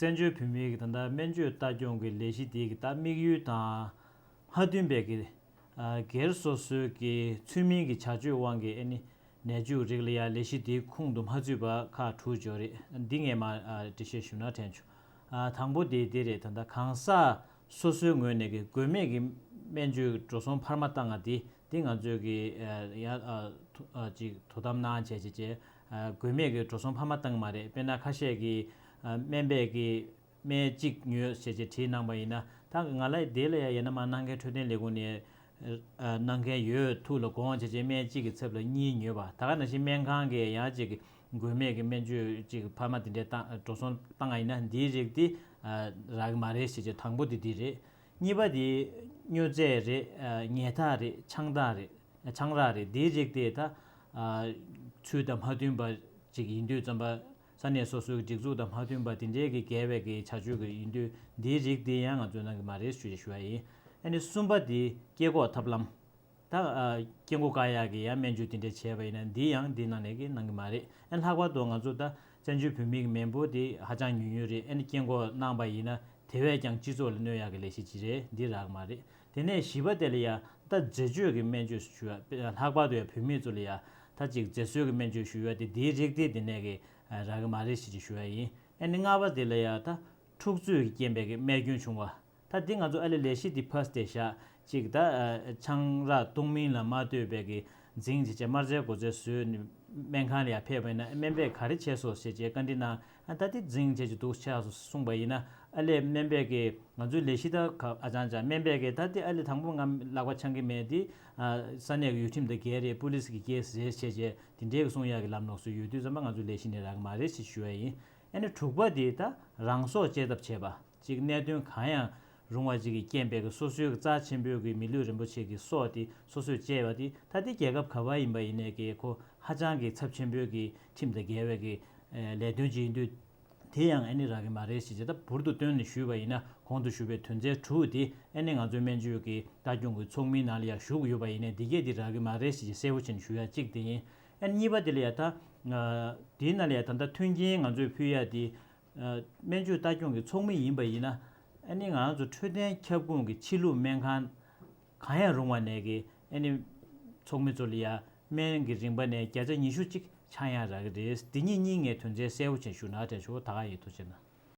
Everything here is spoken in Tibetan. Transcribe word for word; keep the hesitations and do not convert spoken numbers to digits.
བཙན་བྱོལ་བོད་མིའི་གི་ད་ལྟ་སྨན་བཅོས་ལྟ་སྐྱོང་གི་ལས་གཞི་དེ་གི་ད་དམིགས་ཡུལ་དང་མ་མཐུན་པའི་གི་ཨ་སྒེར་སོ་སོའི་གི་ཚུལ་མིན་གི་བྱ་སྤྱོད་དབང་གིས་ཨ་ནི་ནད་བཅོས་རིགས་ལ་ཡང་ལས་གཞི་དེའི་ཁོངས་སུ་མ་ཚུད་པ་ཁག་དྲུག་ཡོད་རེད། འདི་ངས་མ་ཨ་འགྲེལ་བཤད་ཞུ་ན་དྲན་བྱུང་། ཨ་དང་པོ་དེ་དེ་རེད། ད་ལྟ་གང་ཟག་སོ་སོའི་ངོས་ནས་གི་དགོས་མེད་གི་སྨན་བཅོས་འགྲོ་སོང་འཕར་མ་བཏང་བ་དེ་དེ་ང་ཚོས་གི་ཨ་ཡ་ཨ་ཐུ་ཨ་ཅིག་དོ་དམ་གནང་བྱས་བྱས་བྱས་ཨ་དགོས་མེད་གི་འགྲོ་སོང་འཕར་མ་བཏང་གི་མ་རེད། དཔེར་ན་ཁ་ཤས་གི་ཨ་སྨན་པས་གི་སྨན་གཅིག་ཉོས་བྱས་བྱས་བྲིས་གནང་པ་ཡིན་ན། ད་ང་ལ་དེ་ལ་ཡ་ཡིན་ན་མ་གནང་མཁན་འཕྲོད་བསྟེན་ལས་ཁུངས་ནས་ཨ་གནང་མཁན་ཡོད། ཐུགས་ལ་དགོངས་བྱས་བྱས་སྨན་གཅིག་གི་ཚབ་ལ་གཉིས་ཉོས་པ། ད་ག་ནང་བཞིན་སྨན་ཁང་གི་ཡང་ཅིག་དགོས་མེད་ཀྱི་སྨན་བཅོས་ཅིག་འཕར་མ་དེ་འདྲའི་བཏང་འགྲོ་སོང་བཏང་བ་ཡིན་ན་འདིའི་རིགས་དེ་ཨ་རག་གི་མ་རེད་ཞེས་བྱས། དང་པོ་དེ་འདི་རེད། གཉིས་པ་དེ་སྨྱོ་རྫས་རེད། ཨ་ཉལ་ཐ་རེད། ཆང་ཐ་རེད། ཆང་རག་རེད། འདིའི་རིགས་དེ་ད་ཨ་ཚུལ་དང་མ་མཐུན་པ་ཅིག་ཡིན་དུས་ཙམ་པ་ས་གནས་སོ་སོའི་སྒྲིག་འཛུགས་དང་མ་མཐུན་པ་དེ་འདྲའི་གི་འགལ་བའི་གི་བྱ་སྤྱོད་ཀྱི་ཡིན་དུས་འདིའི་རིགས་དེ་ཡང་ང་ཚོས་གནང་གི་མ་རེད་ཞུ་ཞུ་བ་ཡིན། ཨ་ནི་གསུམ་པ་དེ་སྐྱེ་འགོག་ཐབས་ལམ། ད་ཨ་སྐྱེ་འགོག་བཀག་ཡག་གི་ཡང་སྨན་བཅོས་དེ་འདྲ་བྱས་པ་ཡིན་ན་འདི་ཡང་འདི་ནང་ནས་ཀྱི་གནང་གི་མ་རེད། ཨ་ལྷག་པར་དུ་ང་ཚོ་ད་བཙན་བྱོལ་བོད་མིའི་གི་མེས་པོ་དེ་ཧ་ཅང་ཉུང་ཉུང་རེད། ཨ་ནི་སྐྱེ་འགོག་གནང་པ་ཡིན་ན་དེ་བས་ཀྱང་སྤྱི་ཚོགས་ལ་གནོད་ཡག་གི་ལས་གཞི་ཅིག་རེད། འདི་རག་གི་མ་རེད། དེ་ནས་བཞི་པ་དེ་ལ་ཡ་ད་མཛེས་དཔྱོད་ཀྱི་སྨན་བཅོས་ཞུ་ཡ། ལྷག་པར་དུ་ཡ་བུད་མེད་ཚོ་ལ་ཡ་ད་ཅིག་མཛེས་བཟོ་གི་སྨན་བཅོས་ཞུ་ཡ་དེ་འདིའི་རིགས་དེ་འདི་ནས་ཀྱི་རག་གི་མ་རེད་ཞེས་ཅིག་ཞུ་ཡ་ཡིན། ཨ་ནི་ལྔ་པ་དེ་ལ་ཡ་ད་འཁྲུག་རྩོད་ཀྱི་རྐྱེན་པས་ཀྱི་རྨས་སྐྱོན་བྱུང་བ། ད་འདི་ང་ཚོ་ཨ་ལས་ལས་གཞི་འདི་ཕར་བལྟས་བཞག་ཅིག་ད་ཨ་ཆང་རག་བཏུང་མིན་ལ་མ་ལྟོས་པའི་གི་འཛིང་བྱས་བྱས་དམར་རྫས་གོ་རྫས་བཟོས་ནས་སྨན་ཁང་ལ་ཡར་ཕེབས་པ་ཡིན་ན། སྨན་པས་ག་རེ་བྱས་སོང་ཞེས་བྱས་བཀའ་འདྲི་གནང་། ཨ་ད་འདི་འཛིང་བྱས་ཀྱི་འདུག་ཆགས་སོང་གསུངས་པ་ཡིན་ན། ཨ་ལས་སྨན་པས་ཀྱི་ང་ཚོའི་ལས་གཞི་ད་ག་ཨ་ཅང་ཅང་སྨན་པས་ཀྱི་ད་འདི་ཨ་ལས་དང་པོ་ང་ལག་པ་འཆང་གི་མེད། འདི་ཨ་ས་གནས་ཀྱི་ཡུལ་ཁྲིམས་དང་འགལ་རེད། པུ་ལིས་ཀྱི་ཀེ་སི་རེད་ཞེས་བྱས་དེ་འདྲའི་གི་གསུང་ཡག་གི་ལམ་ལུགས་སུ་ཡོད་དུས་ཙམ་པ་ང་ཚོའི་ལས་གཞི་ནས་རག་གི་མ་རེད་ཞེས་ཞུ་བ་ཡིན། ཨ་ནི་དྲུག་པ་དེ་ད་རང་སྲོག་བཅད་ཐབས་བྱས་པ། གཅིག་གནད་དོན་གང་ཡང་རུང་བ་ཅིག་གི་རྐྱེན་པས་ཀྱི་སོ་སོའི་གི་རྩ་ཆེན་པོའི་གི་མི་ལུས་རིན་པོ་ཆེ་གི་སྲོག་དེ་སོ་སོས་བཅད་པ་དེ། ད་དེ་རྒྱལ་ཁབ་ག་པར་ཡིན་པ་ཡིན་ནའི་གི་ཁོ་ཧ་ཅང་གི་ཚབས་ཆེན་པོའི་གི་ཁྲིམས་དང་འགལ་བའི་གི་ལས་དོན་ཅིག་ཡིན་དུས། དེ་ཡང་ཨ་ནི་རག་གི་མ་རེད་ཞེས་བྱས། ད་བུར་དུ་བཏོན་ནས་ཞུས་པ་ཡིན་ན་གོང་དུ་ཞུས་པའི་དོན་ཚན་དྲུག་དེ་ཨ་ནི་ང་ཚོའི་སྨན་བཅོས་ཀྱི་ལྟ་སྐྱོང་གི་ཚོགས་མིའི་ནང་ལ་ཡང་ཞུགས་ཡོད་པ་ཡིན་ནའི་འདི་གས་འདི་རག་གི་མ་རེད་ཞེས་བྱས་གསལ་པོ་བྱས་ནས་ཞུ་ཡ་གཅིག་དེ་ཡིན། ཨ་ནི་གཉིས་པ་དེ་ལ་ཡ་ད་དེའི་ནང་ལ་ཡ་ད་ལྟ་མཐུན་རྐྱེན་ང་ཚོས་ཕུལ་ཡ་དེ། སྨན་བཅོས་ལྟ་སྐྱོང་གི་ཚོགས་མི་ཡིན་པ་ཡིན་ན། ཨ་ནི་ང་རང་ཚོ་འཕྲོད་བསྟེན་ཁྱབ་ཁོངས་ཀྱི་ཕྱི་ལུགས་སྨན་ཁང་གང་ཡང་རུང་བ་ནས་ཀྱི་ཨ་ནི་ཚོགས་མི་ཚོ་ལ་ཡ་སྨན་གྱི་རིན་པ་ནས་བརྒྱ་ཆ་ཉི་ཤུ་གཅིག་ཆག་ཡང་རག་གི་རེད། འདི་གཉིས་གཉིས་ངས་དོན་ཚན་གསལ་པོ་བྱས་ཞུ་ན་དྲན་ཆོག་ད་ག་ཡིན། ཐུགས་རྗེ་གནང་།